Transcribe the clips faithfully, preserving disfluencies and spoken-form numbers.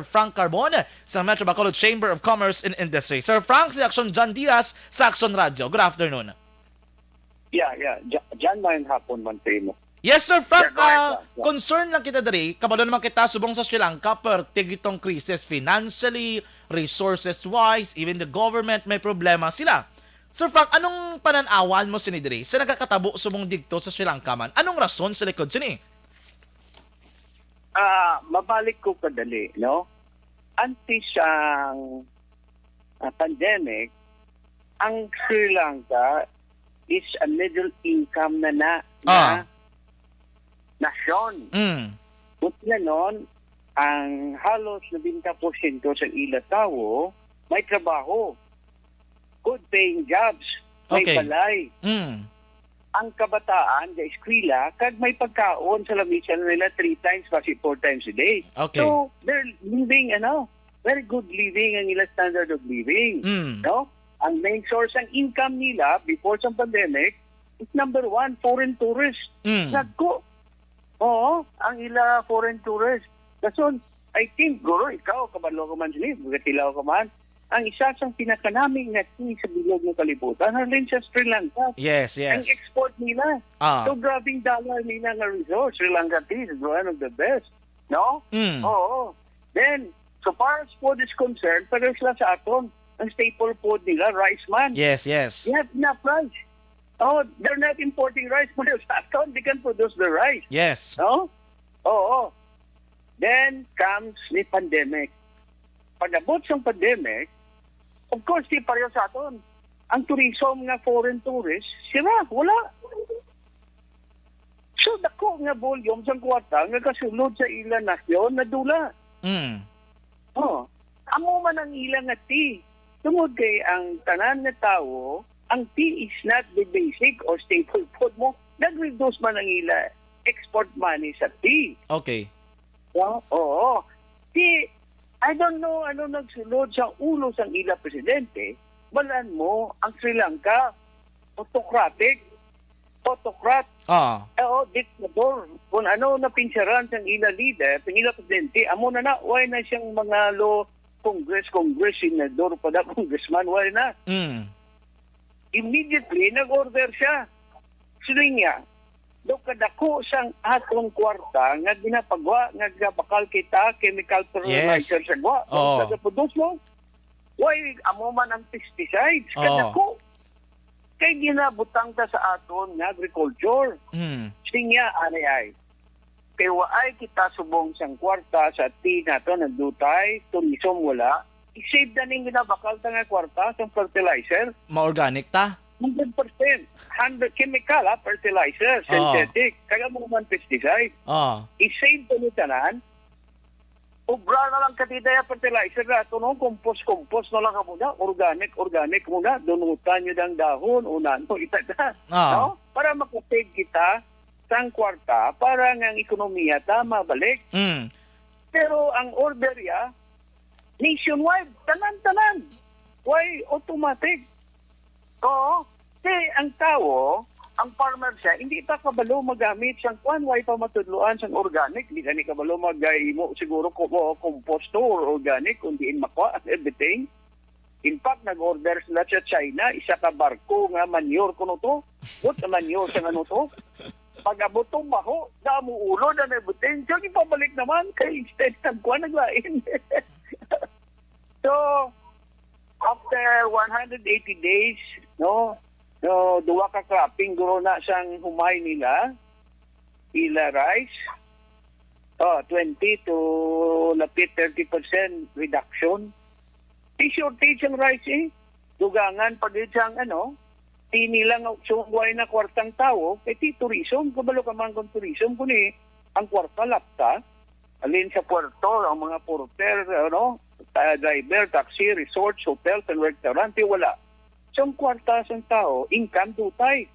Frank Carbon sa Metro Bacolod Chamber of Commerce and Industry. Sir Frank, si Action John Diaz sa Action Radio. Good afternoon. Yeah, yeah. Ja- Jan, maayong hapon man sa imo. Yes, Sir Frank, Yeah, go ahead, ah, yeah, yeah. Concern lang kita diri. Kabalo naman kita subong sa Sri Lanka, perti gitong crisis financially, resources-wise, even the government may problema sila. Sir Frank, anong pananawan mo sini diri sa nagakatabo subong digto sa Sri Lanka man? Anong rason sa likod sini? Ah, mabalik ko kadali, no? Antes ang ah, pandemic, ang Sri Lanka is a middle income na na, na Ah. nasyon. Mm. Buti na nun, ang halos nobenta porsyento sa ila tawo may trabaho. Good paying jobs, may Okay. balay. Mm. Ang kabataan ga eskwela kag may pagkaon sa lamisa nila three times, basi four times a day. Okay. So, they're living, ano, very good living ang ila standard of living. Mm. No? Ang main source ng income nila before sa pandemic is number one, foreign tourist. Mm. Nagko. Oo, ang ila foreign tourist. Dason, I think, guro, ikaw, kabalo ka man sini, magatilaw ka man, ang isa sang pinakanami nga tea sa bilog nga kalibutan, halin sa Sri Lanka. Yes, Ang yes. Export nila. Ah. So, grabing dollar nila nga resource. Sri Lanka tea is one of the best. No? Mm. Oo. Then, so far as food is concerned, pareho sila sa aton. Ang staple food nila, rice man. Yes, yes. They have enough rice. Oh, they're not importing rice from sa aton. They can produce the rice. Yes. No? Oo. Then comes the pandemic. Pag-abot sa pandemic, of course, di pareho sa aton. Ang tourism nga foreign tourists, sira, wala. So, dako nga volume sang kwarta nga kasulod sa ila nasyon nadula. Mm. Oh, amo man ang ila nga tea. Tungod kay ang tanan nga tawo, ang tea is not the basic or staple food mo. Nag-reduce man ang ila export money sa tea. Okay. No? Oo. Di, I don't know ano nagsulod sa ulo sang ila presidente. Balan mo, ang Sri Lanka, autocratic, autocrat, Ah. o diktator. Kung ano na pinsaran sang ila leader, sang ila presidente, amo na na, why na siyang mga law, Congress, Congress, senador pa na, congressman, why na? Mm. Immediately, nag-order siya. Siling niya, do kadako sang atong kwarta nga ginapagwa nga gabakal kita chemical fertilizer sa gwa. Oo. Sa produce mo, why amo man ang pesticides? Oo. Kadako. Kay ginabutang ta sa aton nga agriculture. Mm. Siling niya, anay ay. Kay waay kita subong sang kwarta sa tea nato, nagdutay, tourism wala. I-save na ning ginabakal ta nga kwarta sa fertilizer. Ma-organic ta? Hundred percent. Hundred chemical, ha, fertilizer, Oo. synthetic, kag amo man pesticide. Ah. I-save ko ni tanan. Obra na lang katita ya fertilizer na ito, no? Compost, compost na lang ka muna. Organic, organic muna. Dunutan nyo ang dahon o nano, itaga. Ah. No? Para makasave kita sang kwarta para nga ang ekonomiya ta mabalik. Mm. Pero ang order ya, nationwide, tanan-tanan. Why automatic? Oo. Kay ang tawo, ang farmer siya, hindi pa kabalo magamit sang kwan, why pa matudloan sang organic, di gani kabalo mag-imo siguro ko mo composto or organic kung diin makuha ang everything. In fact, nag-order sila sa China, isa ka barko nga manure kuno to. What a manure sa ano to? Pag-abot to, baho, damo ulo na may buting. So, ipabalik naman kay instead ng kuha, naglain. So, after one hundred eighty days, no, no, duwa ka cropping guro na sang humay nila, ila rice, oh, twenty to lapit thirty percent reduction. Di shortage ang rice eh. Dugangan pa gid sang ano, di nila nga sungway na kwartang tawo, kay ti tourism, kabalo ka man kung tourism, kuni ang kwarta lapta, alin sa puerto, ang mga porter, ano, ta- driver, taxi, resorts, hotels, and restaurant, di wala. So, ang kwarta sang tawo, income, dutay.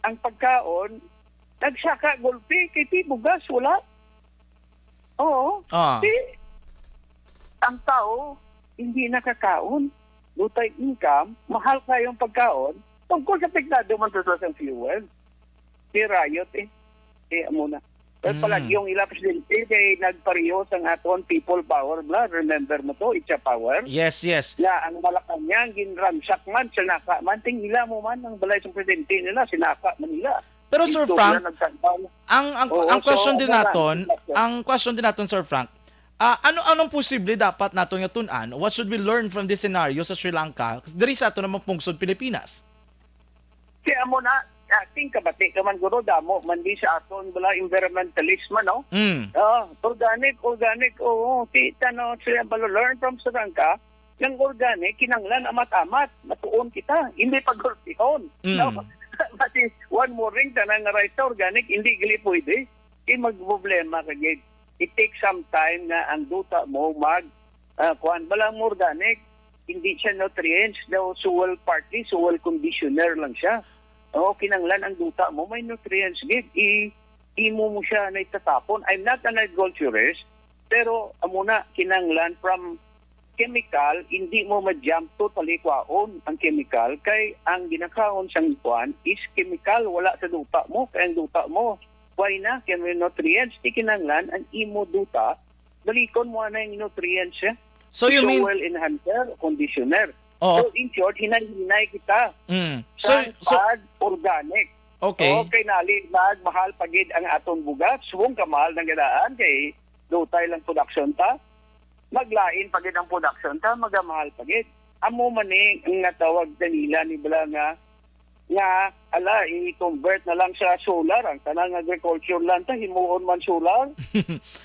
Ang pagkaon, nagsaka gulpi, kay ti bugas, wala. Oo. Ah. Di, ang tawo, hindi nakakaon. Dutay income, mahal kayo ang pagkaon. Of course, apektado man sa sa fuel. Di riot eh. Eh, amo na. Kay Mm. palagi yung ila presidente kay nagpareho sang aton people power bla. Remember mo to, Itcha Power? Yes, yes. Nga ang Malacañang ginransak man, sinaka man, ting ila mo man ang balay sang presidente nila, sinaka man nila. Pero, Sir Dito Frank, sila nagsampal. ang, ang, Oo, ang so, question din ano na, naton, ang question. ang question din naton, Sir Frank, ah, ano, anong posible dapat naton nga tun-an? What should we learn from this scenario sa Sri Lanka? Diri sa aton namang pungsod Pilipinas? Kaya mo na, ah, ting kabati ka man, guro, damo man di sa aton bala environmentalist man, no? Mm. Ah, organic, organic, oo. Kita, no, siya bala, learn from Sri Lanka. Ang organic, kinanglan amat-amat, matuon kita, hindi pagulpihon. Mm. No? Pati one more ring, tanan nga rice na organic, hindi gali pwede. Di magproblema ka gid. It takes some time nga ang duta mo mag, ah, kuan, bala ang organic, hindi siya nutrients, daw soil, partly soil conditioner lang siya. O, kinanglan ang duta mo may nutrients gid. I, imo mo siya na itatapon. I'm not an agriculturist, pero amo na, kinanglan from chemical, hindi mo ma-jump totally kwaon ang chemical, kay ang ginakaon sang kuan is chemical, wala sa duta mo, kay ang duta mo, why na, kay may nutrients, di kinanglan ang imo duta, balikon mo anay ang nutrients, eh. So, you mean soil enhancer, conditioner. Oo. So, in short, hinay-hinay kita. Mm. So, Sang so pag-organic. Okay. Okay, nali, nagmahal pa gid ang aton bugas. Subong ka mahal ng gadaan kay dutay lang production ta. Maglain pa gid ang production ta, magamahal pa gid. Amo man ni ang natawag kanila ni bala nga, nga, ala, i-convert na lang sa solar. Ang tanang agriculture lang ta, himuon man solar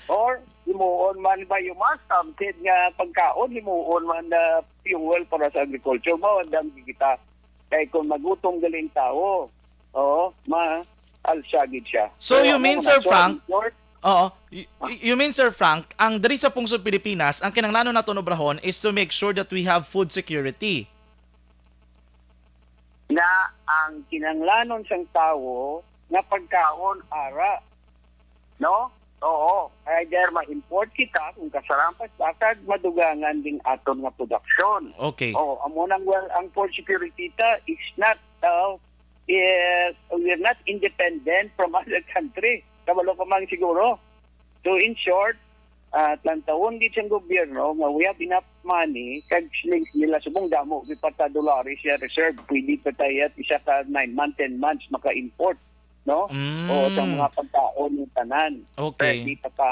or himuon man biomass, tamkid nga pagkaon, himuon man na fuel para sa agriculture. Mao ang dam kita. Kay kung magutom galing tao, oo, ma-alsa gid siya. So, Pero you amo mean, na, Sir so, Frank, in short, oo, y-, y-, you mean, Sir Frank, ang diri sa pungsod Pilipinas, ang kinahanglanon naton obrahon is to make sure that we have food security. Na ang kinahanglanon sang tawo nga pagkaon ara, no? Oo, either ma-import kita kung kasarampas ta kag madugangan ding aton nga produksyon. Okay. Oo, amo nang, well, ang food security ta is not, uh, eh, we're not independent from other country. Kabalo ka man siguro. So, in short, ah, lantawon gid sang gobyerno nga we have enough money, kag siling nila subong damo gid pa ta dolares siya reserve, pwede pa tayo at isa ka nine months, ten months maka-import, no? Mm. O sa mga pagkaon ng tanan. Okay. Ready pa ta.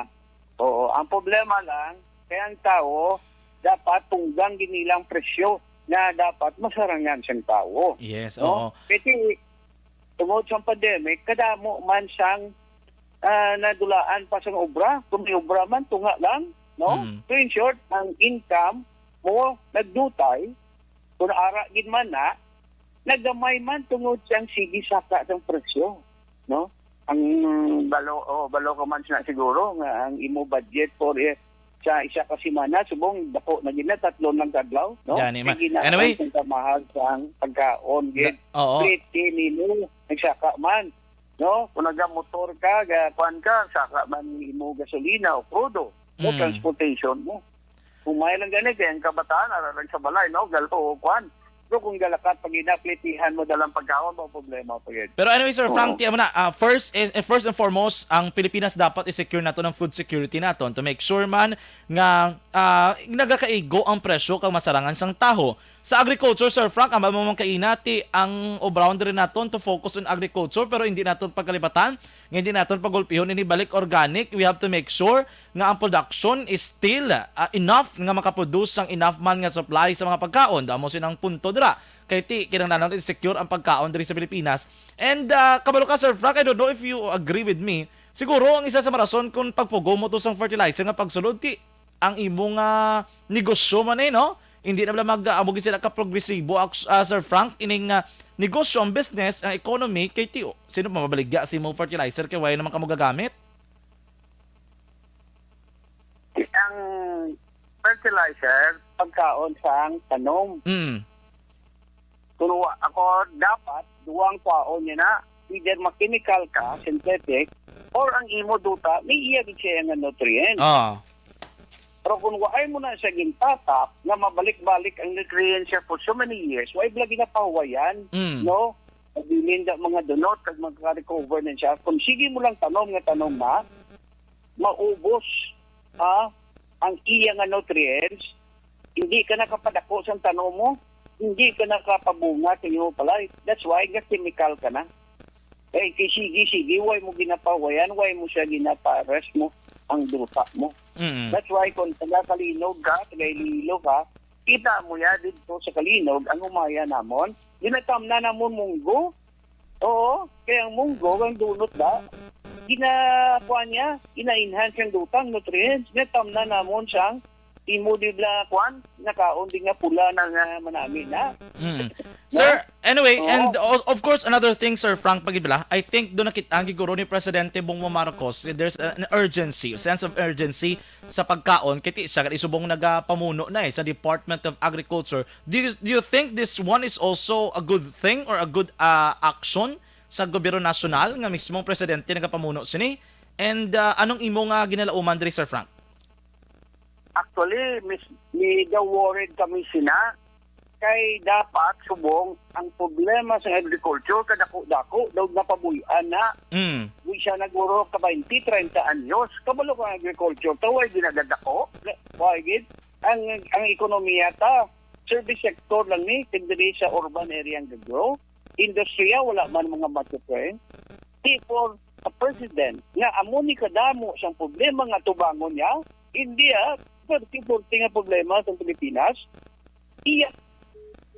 Oo, ang problema lang, kaya ang tao, dapat tunggang gid nilang presyo na dapat masarangan sang tao. Yes, No? oo. Kasi tungod sa pandemic, kadamo man sang, ah, nadulaan pa sang obra. Kung may obra man, tunga lang, no? Mm. So, in short, ang income mo nagdutay, kung ara gid man na, nagamay man tungod sang sige saka sang presyo, no? Ang balo, oh, balo ka man na siguro nga ang imo budget for, eh, sa isa ka semana, subong dako na gid na, tatlo lang ka adlaw, no? Gani man. Kay ginaabang Anyway, sang kamahal sang pagkaon, gid. Da-, oo. Pretty nimo, nagsaka man, no? Kung nagamotor ka, ga-, kuwan ka, saka man imo gasolina o krudo, o Mm. transportation mo. Kung may lang gani, kaya ang kabataan, ara lang sa balay, no? Galo o kuwan. Pero kung galakat, pag inaplitihan mo, dalang pagkaon, ba problema pa gid. Pero anyway, Sir Frank, Oo. ti-, amo na, ah, first, eh, eh, first and foremost, ang Pilipinas dapat i-secure nato ng food security naton to make sure man nga, ah, nagakaigo ang presyo kag masarangan sang taho. Sa agriculture, Sir Frank, ang mamang kainati ang obrahon diri naton to focus on agriculture, pero hindi naton pagkalibatan, nga hindi naton pagulpihon ini balik organic. We have to make sure nga ang production is still, ah, enough nga makaproduce sang enough man nga supply sa mga pagkaon. Damo sinang punto dira. Kay ti, kinahanglan natin secure ang pagkaon diri sa Pilipinas. And, ah, kabalo ka, Sir Frank, I don't know if you agree with me. Siguro, ang isa sa marason kung pagpugong mo to sang fertilizer nga pagsulod, ti, ang imo nga negosyo man eh, no? Hindi na bala mag, ah, amo gid sila ka progresibo, ah, Sir Frank, ining, ah, negosyo, ang business, ang economy, kay ti, oh, sino pa mabaligya sa imo fertilizer kay wala naman kamo gagamit? Ang fertilizer, pagkaon sang tanom. Mm. Kung wa-, ako, dapat, duwang kwaon niya na, either ma-chemical ka, synthetic, or ang imo duta, may iya gid siya nga nutrient. Ah. Pero kung waay mo na siya gintatap, nga mabalik-balik ang nutrient siya for so many years, waay bala ginapahuwayan, Mm. no? Nabilin da mga dunot, kag magka-recover na siya. Kung sige mo lang tanom nga tanom na, maubos, ha, ang iya nga nutrients, hindi ka nakapadako sa tanom mo, hindi ka nakapabunga sa imo balay. That's why ga-chemical ka na. Eh, kay sige-sige, way mo ginapahuwayan, way mo siya ginapares mo ang duta mo. Mm. That's why kung taga Kalinog ka, taga Iloilo ka, kita mo ya dito sa Kalinog, ang humaya namon, ginatamna namon munggo. Oo, kaya ang munggo, ang dunot da, ginakuha niya, gina-enhance ang dutang nutrients, ginatamna namon siyang imo di bla kuan, nakaon di nga pula na nga manami na. Mm. Sir, anyway, Oo. and o- of course, another thing, Sir Frank, pagibla, I think doon nakita ang giguro ni Presidente Bongbong Marcos, there's an urgency, sense of urgency sa pagkaon, kay ti siya, isubong nagapamuno na eh, sa Department of Agriculture. Do you, do you think this one is also a good thing or a good uh, action sa gobyerno nasyonal nga mismong presidente nagapamuno sini? And uh, anong imo nga ginalauman diri, Sir Frank? Actually, mis, medyo worried kami sina kay dapat subong ang problema sa agriculture kadako-dako daw napabuy-an na. Mm. Di siya naguro ka twenty, treinta anyos. Kabalo ko ang agriculture to, way ginagadako. Way gid ang ang ekonomiya ta. Service sector lang ni, diri sa urban area ang gagro. Industriya, wala man mga matutuin. Di for a president nga amo ni kadamo sang problema nga tubangon niya, hindi ah, forty forty nga problema sa Pilipinas. Iya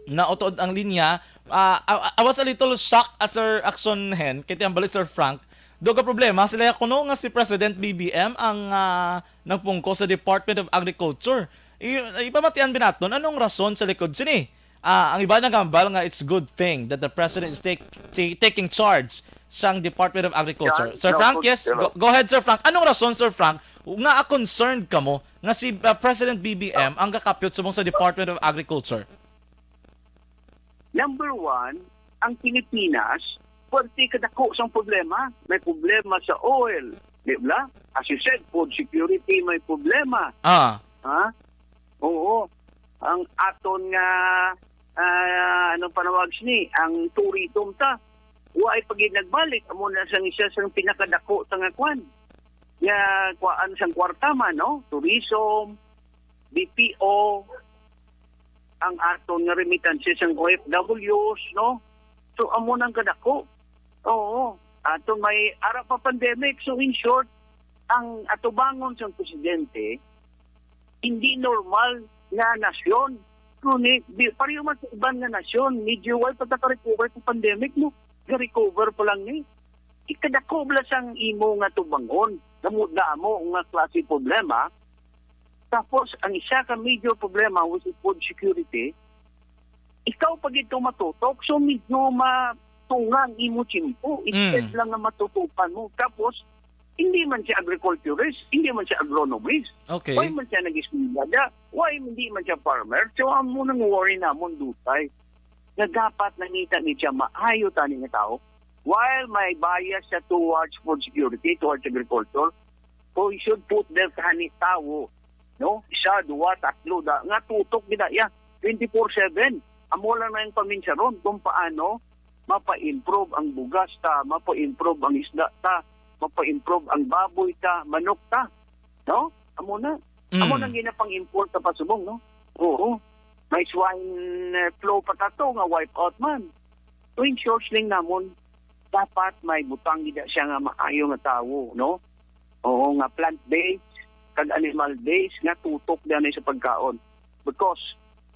Nautod ang linya. Ah, I, I was a little shocked as Sir Action Hen, kay tiyang bali Sir Frank. Duga problema sila kuno nga si President B B M ang ah, nagpungko sa Department of Agriculture. I, ipamatian binaton anong rason sa likod sini? Ah, ang iba nagambal nga it's good thing that the president is take, ta- taking charge sang Department of Agriculture. Yan, Sir no, Frank, good, yes. hello. Go, go ahead, Sir Frank. Anong rason, Sir Frank, nga concerned kamo nga si uh, President B B M ang gakapyot subong sa Department of Agriculture? Number one, ang Pilipinas, pwerte kadako sang problema. May problema sa oil, di ba? As you said, food security may problema. Ah, Ha? Oo. Ang aton nga, ah, anong panawag sini? Ang tourism ta. Wa ay pagid nagbalik. Amo na sang isa sang pinakadako ta nga kwan. Nga kuan sang kwarta man, no? Tourism, B P O, ang aton nga remittances sang O F Ws, no? So, amo nang kadako. Oo. Aton may ara pa pandemic. So, in short, ang atubangon sang presidente, hindi normal nga nasyon. Kuni, di, pareho man sa iban nga nasyon, medyo way pa ta ka-recover sa pandemic, no? Ga-recover pa lang ni. Ikadako bala sang imo nga tubangon, damo-damo nga klase problema. Tapos, ang isa ka major problema, which is food security, ikaw pa gid to matutok, so medyo matunga ang imo tiyempo, instead Mm. lang nga matutupan mo. Tapos, hindi man siya agriculturist, hindi man siya agronomist. Okay. Why man siya nag-eskwela? Why hindi man siya farmer? So, amo nang worry namon dutay. Nga dapat nangita ni siya maayo tani nga tao. While may bias siya towards food security, towards agriculture, so he should put there kani tawo, no? Isa, duwa, tatlo, da, nga tutok gid iya, twenty-four seven. Amo lang na yung paminsaron kung paano mapa-improve ang bugas ta, mapa-improve ang isda ta, mapa-improve ang baboy ta, manok ta, no? Amo na. Mm. Amo nang ginapang-import sa pasubong, no? Oo. May swine eh, flu pa tato nga wipe out man. To ensure sling namon, dapat may butang gid siya nga maayo nga tawo, no? Oo, nga plant-based, kag animal-based, nga tutok din sa pagkaon. Because,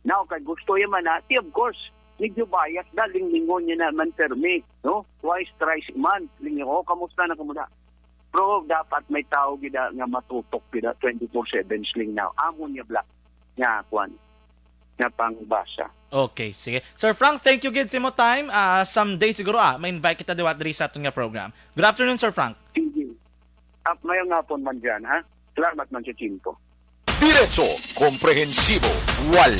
now, kay gusto yan man, ati, of course, medyo bias da, linglingon niya naman permi, no? Twice, thrice a month, linglingon, oh, kamusta na kamo na? Pero dapat may tao gida nga matutok gida twenty-four seven sling now. Amo niya bla nga kwan nga pangbasa. Okay, sige. Sir Frank, thank you gid sa imo time. Ah, someday siguro ah, ma-invite kita diwat diri sa aton nga program. Good afternoon, Sir Frank. Sige. At mayong hapon man dyan, ha? Salamat man sa tiyempo. Diretso, komprehensibo, wala